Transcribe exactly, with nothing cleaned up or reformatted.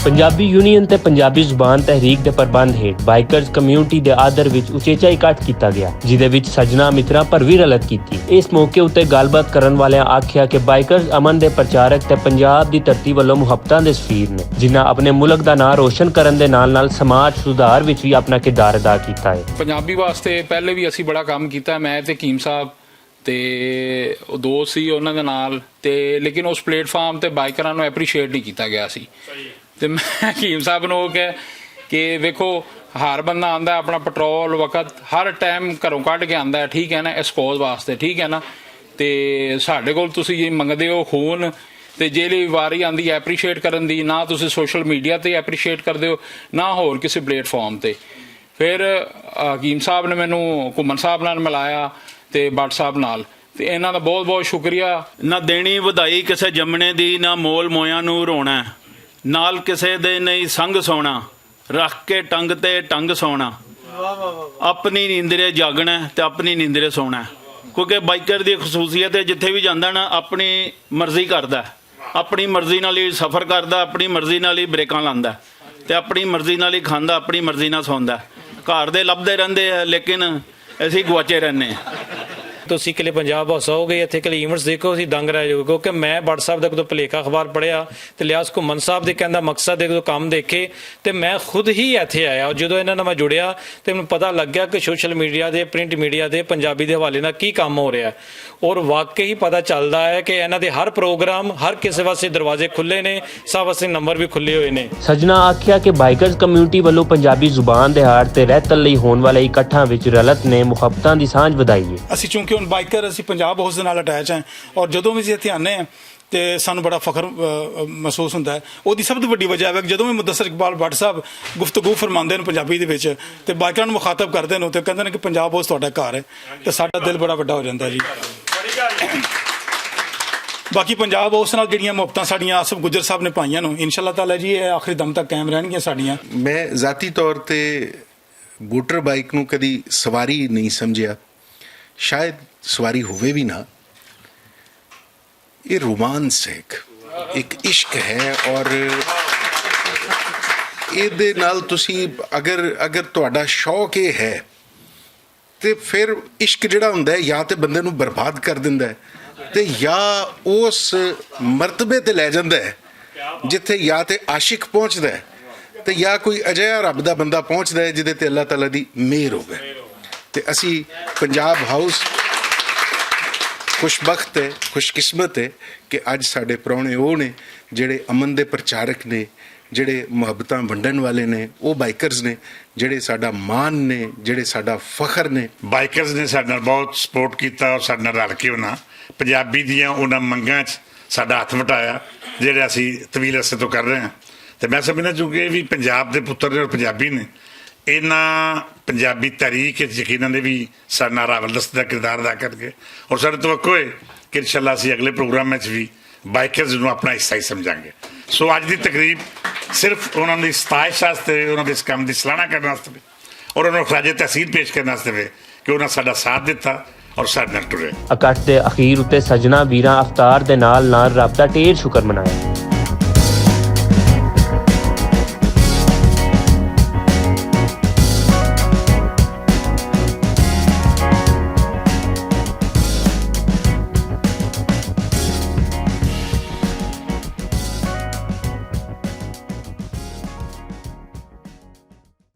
پنجابی یونین تے پنجابی زبان تحریک دے پربند ہیٹھ بائیکرز کمیونٹی دے آدر وچ اچیچا اکٹھ کیتا گیا، جس دے وچ سجنا مترا پر وی رلت کیتی۔ اس موقع اتے گل بات کرن والیاں آکھیا کہ بائیکرز امن دے پرچارک تے پنجاب دی دھرتی ولوں محبتاں دے سفیر نے، جنہاں اپنے ملک دا ناں روشن کرن دے نال نال سماج سدھار وچ وی اپنا کردار ادا کیتا ہے۔ پنجابی واسطے پہلے وی اسی بڑا کم کیتا ہے، میں تے حکیم صاحب تے او دوست سی انہاں دے نال، تے لیکن اس پلیٹ فارم تے بائیکراں نوں اپریشیٹ نہیں کیتا گیا سی۔ تے میں حکیم صاحب نوں او کہہ کہ ویکھو، ہر بندہ آندا ہے اپنا پٹرول وقت، ہر ٹائم گھروں کڈ کے آندا ہے، ٹھیک ہے نا، ایکسپوز واسطے، ٹھیک ہے نا۔ تے ساڈے کول تسی جی منگدے ہو خون، تے جیلی واری آندی ہے اپریشیٹ کرن دی، نہ تسی سوشل میڈیا تے اپریشیٹ کردے ہو، نہ ہور کسی پلیٹ فارم تے۔ پھر حکیم صاحب نے مینوں گھمن صاحب نال ملایا تے بٹ صاحب نال، تے انہاں دا بہت بہت شکریہ۔ نہ دینی ودھائی کسے جمنے دی، نہ مول مویاں نوں رونا ہے۔ نال کسے دے نہیں سنگ سونا، رکھ کے ٹنگ تے ٹنگ سونا۔ اپنی نیندرے جاگنا ہے تے اپنی نیندرے سونا ہے۔ کیونکہ بائیکر دی خصوصیت ہے، جتھے بھی جاندا نا، اپنی مرضی کردا ہے۔ اپنی مرضی نال ہی سفر کردا، اپنی مرضی نال ہی بریکاں لاندا، تے اپنی مرضی نال ہی کھاندا، اپنی مرضی نال سوندا۔ گھر دے لبھدے رہندے ہیں، لیکن اسی گواچے رہنے ہیں۔ تسی کلے پنجاب ہاسا ہو گئے، اتھے کلے ایونٹس دیکھو، اسی دنگ رہ جاؤ، کیونکہ میں بٹ صاحب دا کدوں پلیکا اخبار پڑھیا، تے لیاس گھمن صاحب دے کہن دا مقصد دے کدوں کم دیکھے، تے میں خود ہی اتھے آیا۔ اور جدوں انہاں نال میں جڑیا، تے مینوں پتہ لگ گیا کہ سوشل میڈیا دے، پرنٹ میڈیا دے پنجابی دے حوالے نال کی کم ہو رہیا ہے۔ اور واقعی پتہ چلدا ہے کہ انہاں دے ہر پروگرام، ہر کسے واسطے دروازے کھلے نے، سب واسطے نمبر بھی کھلے ہوئے نے۔ سجنا آکھیا کہ بائیکرز کمیونٹی ولوں پنجابی زبان دے ہار تے رہتل لئی ہون والے اکٹھاں وچ رلت نے مخبتاں دی سانجھ ودھائی ہے۔ اسی چونکہ ہن بائیکر، اسی پنجاب ہاؤس دے نال اٹیچ ہیں، اور جدوں بھی اسی اتھے آنے ہیں تے سانوں بڑا فخر محسوس ہوندا ہے۔ اوہدی سب توں وڈی وجہ ہے کہ جدوں وی مدثر اقبال بٹ صاحب گفتگو فرماندے نوں پنجابی دے وچ، تے بائیکراں نوں مخاطب کردے نوں تے کہندے نوں کہ پنجاب ہاؤس تہاڈا گھر ہے، تے ساڈا دل بڑا وڈا ہو جاندا ہے جی۔ باقی پنجاب ہاؤس نال جڑیاں محبتاں ساڈیاں آصف گجر صاحب نے پائیاں نوں، انشاءاللہ تعالی جی، اے آخری دم تک قائم رہنگیاں ساڈیاں۔ میں ذاتی طور تے موٹر بائیک نوں کدی سواری نہیں سمجھیا، شاید سواری ہووے وی نہ۔ یہ رومانس ہے، ایک، ایک عشق ہے، اور یہ دے نال تسی اگر، اگر تہاڈا شوق یہ ہے، تے پھر عشق جڑا ہوندا ہے، یا تے بندے نوں برباد کر دیندا ہے، تے یا اس مرتبے تے لے جاندا ہے، جتھے یا تے عاشق پہنچدا ہے، تے یا کوئی اجہا رب دا بندہ پہنچدا ہے، جدے تے اللہ تعالیٰ دی مہر ہووے۔ تے اسی پنجاب ہاؤس خوش بخت ہے، خوش قسمت ہے کہ اج ساڈے پراؤنے او نے، جڑے امن دے پرچارک نے، جڑے محبتاں ونڈن والے نے، او بائیکرز نے، جڑے ساڈا مان نے، جڑے ساڈا فخر نے۔ بائیکرز نے ساڈے نال بہت سپورٹ کیتا اور ساڈے نال رل کے انہاں پنجابی دیاں انہاں منگاں 'چ ساڈا ہتھ وٹایا، جڑے اسی طویل عرصے تو کر رہے ہیں۔ تے میں سمجھنا، چونکہ یہ بھی پنجاب دے پتر نے اور پنجابی نے، انہاں پنجابی تحریک 'چ یقیناً یہ بھی ساڈے نال راول دست دا کردار ادا کر گئے، اور ساڈے توقع ہے کہ انشاءاللہ اسی اگلے پروگرام وچ بھی بائیکرز نوں اپنا حصہ ہی سمجھاں گے۔ سو اج دی تقریب صرف انہاں دی ستائش واسطے، انہاں دے اس کام دی سراہنا کرن واسطے اور انہاں نوں خراج تحسین پیش کرن واسطے وے کہ انہاں ساڈا ساتھ دتا اور ساڈے نال ٹرے۔ اکٹھ دے اخیر اتے سجنا ویراں افطار دے نال نال رب دا ٹیر شکر منایا۔